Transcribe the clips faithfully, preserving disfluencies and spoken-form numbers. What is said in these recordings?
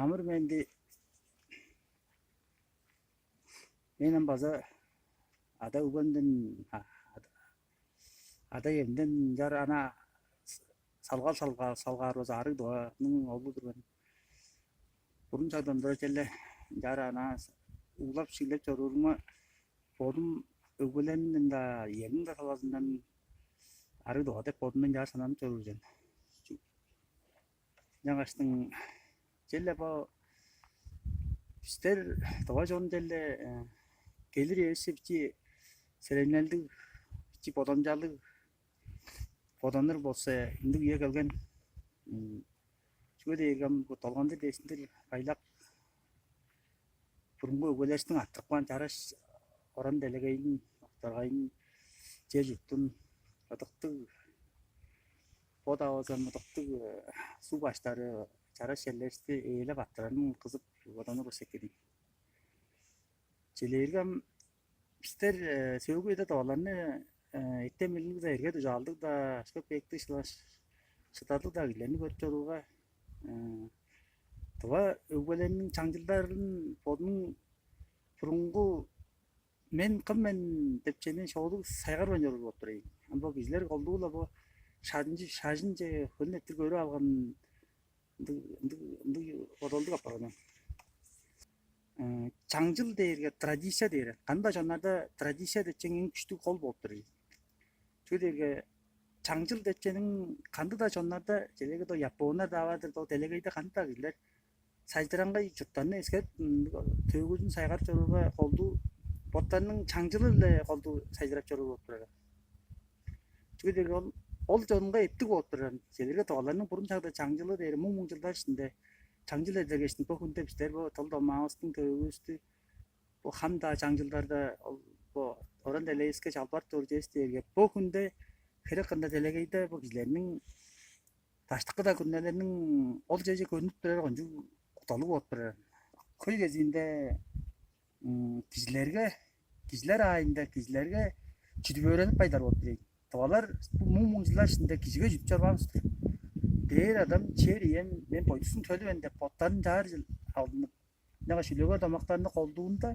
Амыр менди, мен ам база ада өгбемден, ада, ада эвимден ынчаар ана салгал салгал салгаар база арыг дуганың оглу-дур мен. Бурун чагдан тура черле ынчаар ана углап шиглеп чоруурума бодум өгбелерниң-даа, иениң-даа талазындан арыг дуга деп бодумдан ынчаар сананып чоруур мен. Ынчангаштың черле бо бистер тыва чон черле келир эвес бичи серемнелдиг, бичи бодамчалыг боданыр болза, ындыг үе келген. Чүге дээрге ам бо долгандыр дээштиндир байлак бурунгу өгбелеривистиң арттырып каан чараш оран делегейин, октаргайын, чер-чуртун ыдыктыг, бо-даа болза ыдыктыг суг баштары, чараш черлеривисти ээлеп арттырарын кызып боданыр болза эки-дир ийин. Чижээлээрге ам бистер сөөлгү үеде тываларны эртем-билиглиг-даа, эрге-дужаалдыг-даа, ашкы-кээктиг, шыдарлыг-даа кижилерни көрүп чорууга, тыва өгбелерниң чаңчылдарын бодунуң бурунгу «Мен кым мен?» деп чемнен шоолуг сайгарбайн чоруур болуп турар ийин. Ам бо кижилер колдуу-ла бо шажынче, шажынче хөлүн эрттир көрүп алган ындыг, ындыг, ындыг бодалдыг апарган. Чаңчыл дээрге традиция дээр. Кандыг-даа чоннарда традиция дечен эң күштүг кол болуп турар. Чүге дээрге чаңчыл дечениң кандыг-даа чоннарда, чижээлээрге, доо японнар-даа бар-дыр, доо делегейде кандыг-даа кижилер сайзыраңгай чурттарны эскерип, төөгүзүн сайгарып чорууга колдуу, боттарының чаңчылы-биле колдуу сайзырап чоруур болуп турар. Чүге дээрге ол, ол чонга эптиг болуп турар. Чижээлээрге, тываларның бурун шагда чаңчылы дээри муң-муң чылдар иштинде чаңчыл эдергештиң, бо хүнде бистер бо дыл-домаавыстың, төөгүвүстү бо хам-даа чаңчылдарда, ол бо оран делегейивиске чалбарып чоруур чүвевис дээрге, бо хүнде херек кырында делегейде бо кижилерниң, даштыкы-даа күрүнелерниң ол черже көрнүп турары кончуг кудалыг болуп турар. Хөй кезиинде кижилерге, кижилер аайында кижилерге чүдүп өөренип каан-дыр болуп турар. Тывалар бо муң-муң чылдар иштинде кижиге чүдүп чорбаан улус-тур. Дээр адам, чер ием, мен бойдустуң төлү мен деп боттарын чаар чыл алдынып, ынчангаш үлегер домактарының колдуунда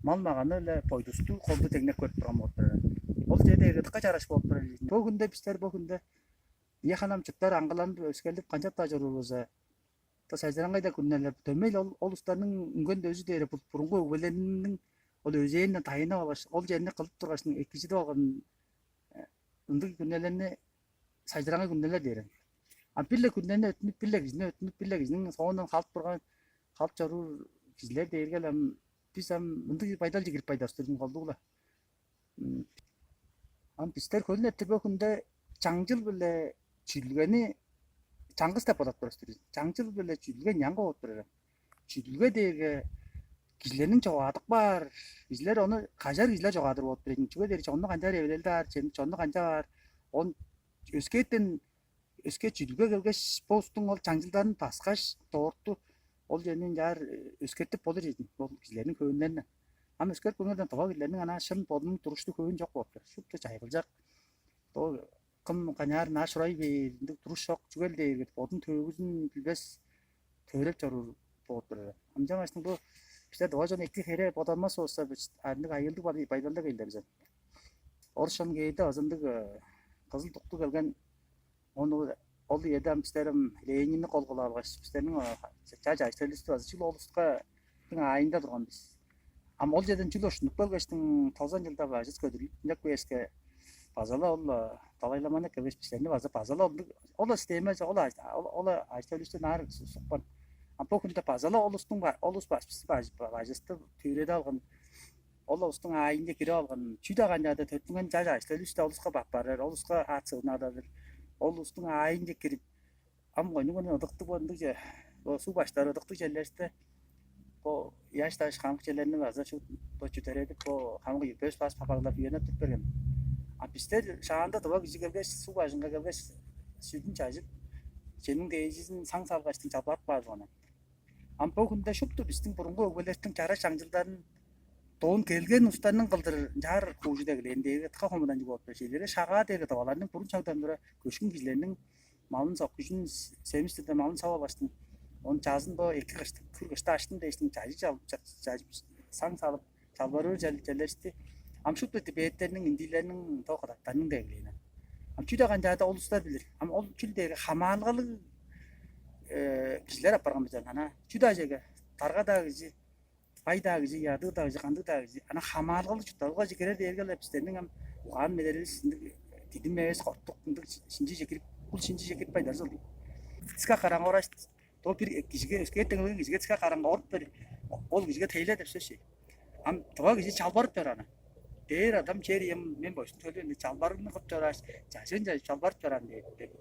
мал-маганы-биле бойдусту колдуу деңнеп көрүп турган болуп турар. Ол чер дээрге дыка чараш болуп турар ийин. Бо хүнде бистер, бо хүнде ийе, ханам чурттар аңгыланып, өскерлип, канчап-даа чоруур болза, сайзыраңгай-даа күрүнелер, дөмей-ле ол, ол улустарның үнген дөзү дээри бо бурунгу өгбелериниң ол өзээнинден тайынып алгаш, ол черни кылып тургаш, экижидип алган ындыг күрүнелерни сайзыраңгай күрүнелер дээр. А бир-ле күрүнени өттүнүп, бир-ле кижини өттүнүп, бир-ле кижиниң соондан халып турган, халып чоруур кижилер дээрге-ле ам, бис ам мындыг байдалче кирип каан-дыр бис, колдуу-ла. Ам бистер хөлүн эрттир бо хүнде чаңчыл биле чүдүлгени чаңгыс деп бодап турар-дыр бис. Чаңчыл биле чүдүлге аңгы болуп турар. Чүдүлге дээрге кижилерниң чогаадып каар, кижилер ону кажар кижилер чогаадыр болуп турар ийин. Чүге дээрге чонну канчаар эвилелдир, чонну канчаар, он өскээттен өске чүдүлге келгеш, бо улустуң ол чаңчылдарын баскаш, дортту ол черни ынчаар өскертип болур ийин, ол кижилерниң хөөннерин. Ам өскертип көрүңерден, тыва кижилерниң анаа шын бодунуң туруштуг хөөн чок болуп турар. Шупту чайгылчак. Ол кым канчаар, ынаар шурай бээр ындыг туруш чок, чүге дээрге бодунуң төөгүзүн билбес, төөреп чоруур болуп турар. Ынчангаштың бо бистер тыва чон эки хере бодалбас болза, бис ындыг айыылдыг байдалда кээр-дир бис. Орус чон кээрде база ындыг кызыл дукту келген. Ону ол үеде ам бистер ам Ленинни кол кылып алгаш, бистерниң чаш ажы-төлүвүстү база чүгле ол улустуң аайында турган бис. Ам ол черден чүгле ушунуп келгештиң, тозан чылда бажыс көдүрлүп, мынчап кээрге, база-ла ол Далай-ламаны эккелгеш, бистерни база, база-ла ол, ол системаже, ол, ол, ол ажы-төлүвүстү ынаар суккан. Ам бо хүнде база-ла ол улустуң, ол улус башкызы, бажысты түйреп алган, ол улустуң аайынче кирип алган, чүү-даа канчаада төрүттүнген чаш ажы-төлүвүстү ол улуска аппарар, ол улуска ат-сывын ададыр, ол улустуң аайынче кирип, ам кончуг-ла ыдыктыг, бо ындыг чер, бо суг баштары ыдыктыг черлеривисте, бо ыяш-даш хамык черлерни база шуут бо чүдередип, бо хамык бөс бас папаглап, үенеп туруп берген. А бистер шаанда тыва кижи келгеш, суг бажынга келгеш, сүдүн чажып, чемниң дээжизин саң салгаштың чалбарып каар болган. Ам бо хүнде шупту бистиң бурунгу өгбелеривистиң чараш чаңчылдарын, дон келген улустарның кылдыр ынчаар хуужуп эгелээн дээрге дыка хомуданчыг болуп турар. Чижээлээрге, Шагаа дээрге тываларның бурун шагдан тура көшкүн кижилерниң малын соккужун, семистирде малын сап алгаштың, Он чазын бо эки кыштык, күр кышта аштын дээштиң чажы чажып, саң салып, чалбарыр черлешти. Ам шупту тибеттерниң, индийлерниң, то кадактарның деглээн. Ам чүү даган чаада ол устар билир. Ам ол чүл дээрге хамаалгалыг кижилер апарган бижан. Ана чүү даа чеге, тарга даа кижи, бай даа кижи, ядыы даа кижи, кандыг даа кижи, ана хамаалгалыг чуртталгаже кирер дээрге-ле бистерниң ам угаан медерелис ындыг дидим эвес, кортук ындыг шинчиже кирип, бул шинчиже кирип байдар чыл. Дыска караң ораш, то бир кижиге, өскээр деңнелген кижиге дыска караңга оруп бер, ол кижиге тейле деп сөс. Ам тыва кижи чалбарып чорааны. Дээр адам чер ием мен бойсун төлү чалбарыгны кып чорааш, чажыын чажып чалбарып чораан дээр деп.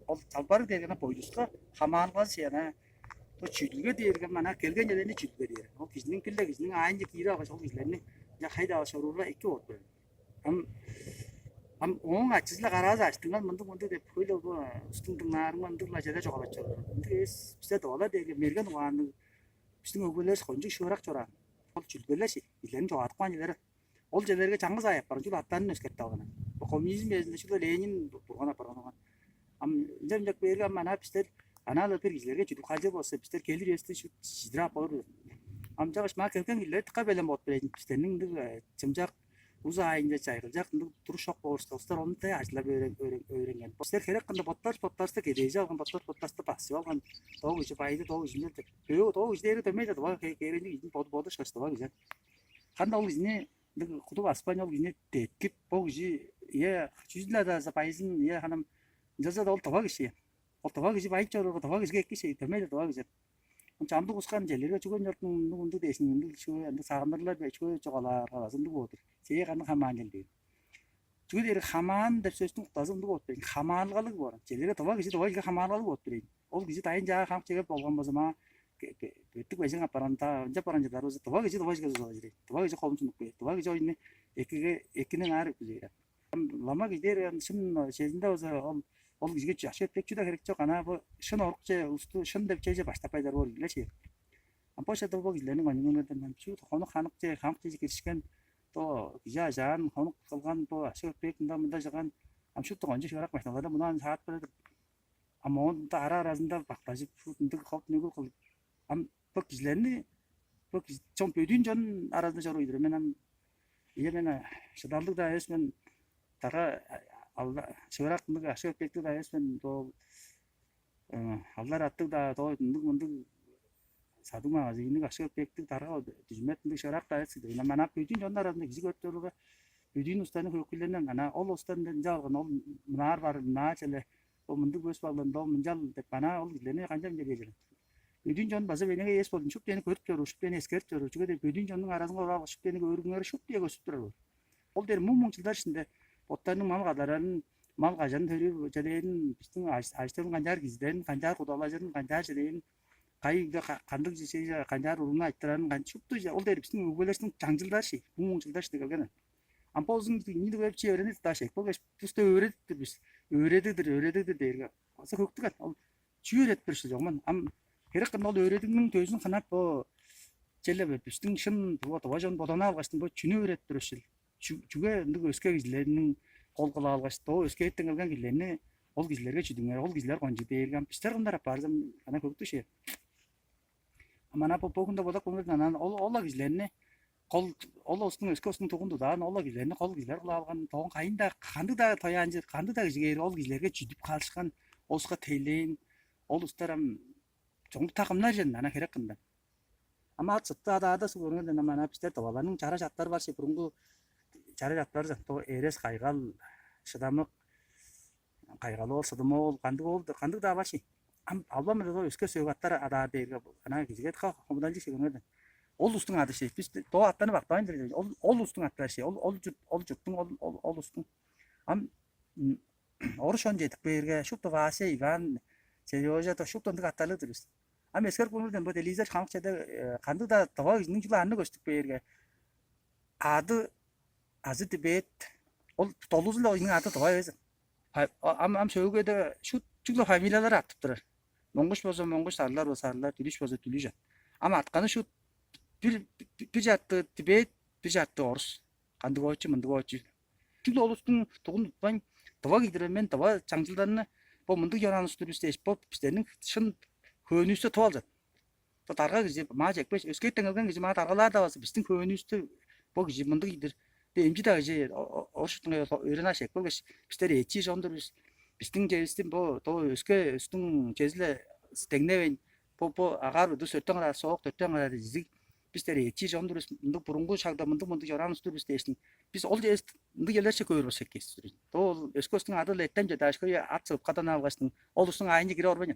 Ол чалбарыг дээрге ана бойдуска хамаанга сыяна. Бо чүдүлге дээрге мана келген черден чүдүлге дээр. Ол кижиниң килде кижиниң аайынче киирип алгаш, ол кижилерни хайда алгаш оруурга эки болуп берген. Ам ам ооң ачызы-ла караазы аштыңган мындыг мындыг деп хөйле бо устуң дыңнаарыңга ындыг-ла чеде чугаалап чоруур. Ындыг эвес бисте довала дээрге мерген угаанныг биздиң өгбелер кончуг шыырак чораан. Ол чүлгелер ши, кижилерниң чогаадып каан чүлери. Ол чүлерге чаңгыс аай аппаран чүл аттарын өскертип алган. Бо коммунизм безинде чүл Ленин турган апарган болган. Ам ынча ынчак берге ам ана бистер ана-ла бир кижилерге чүдүп калчы болза, бистер келир эсти шидире ап болур. Ам чагыш маа келген кижилер тыка белен болуп берейин. Бистерниң ындыг чымчак уз аайынча чайгылчак ындыг туруш чок болур стостар ону те ажылап өөренген. Бистер херек кында боттар боттарста кедээжи алган, боттар боттарста басып алган. Доо кижи байды доо кижи деп. Доо кижи дээрге дөмей да дыва кээренчиг кижини боду боду шыгаш дыва кижи. Канда ол кижини куду баспайн ол кижини деткип, бо кижи ие чүзүл адаза байзын ие ханам ынчалза да ол дыва кижи. Ол дыва кижи байып чорурга дыва кижиге эки шей, дөмей да дыва кижи. Чамдык ускан челерге чүген чортун мындыг мындыг дээшин мындыг чүве ындыг сагындырлар бе чүве чугаалаарга база ындыг болур. Сээ каны хамаан чел дээр. Чүге дээр хамаан деп сөстүң уктазы ындыг болуп берейн. Хамаалгалыг боор. Челерге дыва кижи дыва кижиге хамаалгалыг болуп берейн. Ол кижи дайын чаа хамк чегеп болган болза маа беттик бежиң апарган ынча апарган чыдар болза дыва кижи дыва кижиге дузалажыр. Дыва кижи холун сунуп кээр. Дыва кижи оюнну экиге экини наар билээр. Лама кижи дээр шын сезинде болза ол ол кижиге чаш өтпек чү да херек чок. Ана бу шын орукче улусту шын деп чеже баштап кайдар боор биле чи. Ам бо шада бо кижилерниң оюнундан чүү хонук ханыкче хамыкче киришкен бо кижи ажаан хонук кылган бо ашык өтпек мында мында жыган ам шупту кончу шыгарак машиналарда мунаан саат бередир. А моон ара-аразында бактажып, ындыг ховт нүгүл кылып, ам бо кижилерни бо чон бөдүүн чон аразында чоруп ийдир мен ам. Ийе мен шыдалдыг-даа эвес мен, дагы шыырак ындыг ашык эппектиг-даа эвес мен, доо алдар аттыг-даа доо ындыг мындыг садыг магазинниг ашык эппектиг дарга дүжүмет ындыг шыырак-даа эвес. Манаа бөдүүн чон аразында кижи көрүп чорууга бөдүүн устаны хөкүлленен ана ол устан ынча алган ол мынаар бар мынаа челе бо мындыг көс балдан доо мынчал деп ана ол кижилерни канчап ынча кежирин. Бөдүүн чон база бенеге эс болдун шупту эни көрүп чоруур, шупту эни эскерип чоруур. Чүге деп бөдүүн чоннуң аразынга оралгаш шупту эни көрүңер шупту эге көстүп турар боор. Ол дер муң муңчулдар ишинде боттарының мал кадарарын, мал кажарын төрүүр чедээрин, биздин ажыштырын канчаар киздерин, канчаар кудалажырын, канчаар чедээрин, кайда кандыг канчаар урууну айтырарын, шупту ол дер биздин өгбелерибиздин чаңчылдар ши, муң муңчулдар ши келген. Ам болзун ниди көрүп чи өөренип даш экпел кеш туста өөредиптир бис. Өөредигдир, өөредигдир дээрге. Аса хөктүген. Ол чүү өөредип беришти жогман. Ам херек кырында ол өөредигниң дөзүн ханап бо челе бе биздин шын бо дова жон бодана алгаштын бо чүнү өөредип беришил. Чүге ындыг өске кижилерниң кол кыла алгаш, доо өскээттен келген кижилерни ол кижилерге чүдүңер, ол кижилер кончу дээрге ам бистер кымдар апаарзам ана хөктү шээ. Ам ана бо богунда бодап көрүңер анан ол ол кижилерни кол ол улустуң өске улустуң тугун тудаан ол кижилерни кол кижилер кылып алган тоон кайын-даа кандыг-даа тояанчы кандыг-даа кижи кээри ол кижилерге чүдүп калышкан, олуска тейлээн, ол улустар ам чоңгу такымнар чен ана херек кындан. Ама ат сытты адаада суг көрүңер ана ана бистер тываларның чара чаттары бар чи бурунгу чара чаттары эрес кайгал, шыдамык, кайгалы ол сыдым ол кандыг ол кандыг-даа бар чи. Ам албан мында өске сөөгаттар адаар дээрге ана кижиге хомудалчы шегенерден. Ол устуң ады ши. Бис доо аттанып актавайн ол ол устуң аттар ши. Ол ол журт ол журттуң ол ол устуң. Ам орушон жетип бээрге шупту Вася, Иван, Сережа то шупту ындыг аттарлыг-дыр бис. Ам эскер курнудан бо телевизор хамык чеде кандыг-даа дова кижиниң чула аны көстүп бээрге ады азы Тибет ол долузу-ла оюнуң ады дова эвес. Ам ам сөөгеде шут чүгле фамилиялар артып турар. Моңгуш болза моңгуш, сарлар болза сарлар, дүлүш болза дүлүш. Ам артканы шут бир бир чартты Тибет, бир чартты орус. Кандык оочу, мындык оочу. Чүгле олустуң тугун утпайн, дыва кидирер мен, дыва чаңчылдарны бо мындыг чораан улус-тур бис дээш, бо бистерниң шын хөөнүстү тып алчат. Бо дарга кижи маа чекпеш, өскеттен келген кижи маа даргалаар-даа база бистиң хөөнүстү бо кижи мындыг ийдир. Де эмчи-даа кижи оруштуңга өөрүнаш чек болгаш, бистер эчи чон-дур бис. Бистиң чевистин бо то өске өстүң чезиле деңневейн, бо бо агаар удус өртен кадаар соок, өртен кадаар изиг. Бистер эчи чон-дур бис. Мындыг бурунгу шагда мындыг мындыг чораан устур бис дээштин. Бис ол чест мындыг элерче көөр болсак кестир. То ол өске устуң ады элеттем чедаашкы ат сывыпкадан алгаштың ол устуң аайынче кире орбайн.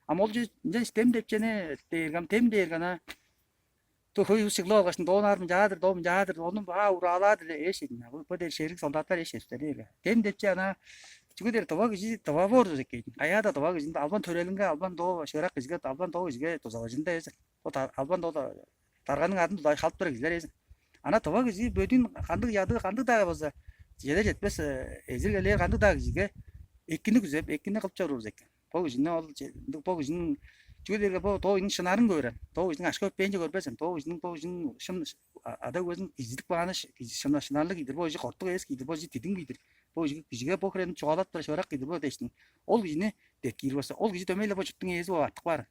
Ам ол ынчан тем депчени дээрге, ам тем дээрге ана то хөй улус чыглып алгаш, доон аар мынчаадыр, доо мынчаадыр, ону баа ураалаар-дыр эш эдин. Бо дээр шериг солдаттар эш эстер дээрге. Тем депче ана чүге дээр дыва кижи дыва боор экен. Каяада дыва кижи албан төрелинге, албан доо шыырак кижиге, албан доо кижиге дузалажында эвес. Бо албан доо дарганың атын тудуп халып турар кижилер эвес. Ана дыва кижи бөдүн кандыг яды кандыг-даа болза, чеде четпес эзил элээр кандыг-даа кижиге экини күзеп, экини кылып чоруур экен. Бо кижини ол бо кижиниң чүге дээрге бо доо кижиниң шынарын көөрен. Доо кижиниң ашка өппээнче көрбезен. Доо кижиниң бо кижиниң шын ада өгезин кижидик бааны шынарлыг кийдир. Бо кижи кортук эвес кийдир. Бо кижи дидим кийдир. Бо кижиге бо хирени чугаалап тура шыырак кийдир бо дээштиң. Ол кижини деткиир болза, ол кижи дөмей-ле бо чуттуң ээзи бооп артып каар.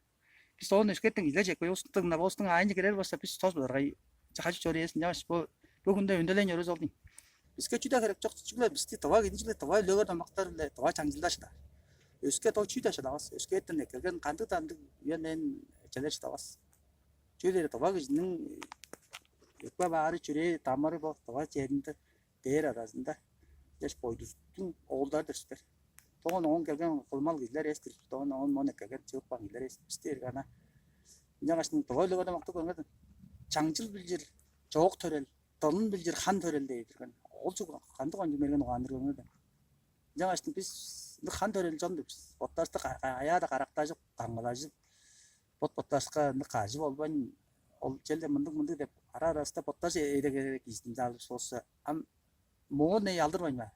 Бис оон өскертен килер чекпей устуң-на боостуң аайынче кирер болза, бис тос быдаргай чажып чоруясын чааш бо бөгүнде өнделейн чорувус ол дейн. Биске чү-даа херек чок, чүгле бисти дыва кидижиле дыва үлегер домактар-биле дыва чаңчылдаа шыдаар. Өске доо чүү-даа шыдавас. Өскертен эккелген кандыг-даа ындыг үен-дээн челер шыдавас. Чүге дээрге дыва кижиниң өкпе баары, чүрээ, дамыры бо дыва черинде дээр аразында дээш бойдустуң оолдары-дыр силер. Тоон оон келген кылмал кижилер эс-тир, тоон оон мон эккелген чыып каан кижилер эс бисти эрге ана. Ынчангаш дыва үлегерден мактап көрүңер. Чаңчыл билчир, чоок төрел, дылын билчир хан төрел дээр турган. Ол чүг кандыг ончуг мерген угааннар көрүңер. Ынчангаш бис хан төрел чон бис. Боттарысты аяада карактажып, каңгылажып, бот боттарыска ындыг кажы болбайн, ол челде мындыг мындыг деп ара-арасында боттарже эдегерек кижидин алып болза, ам моон не алдырбайн ба?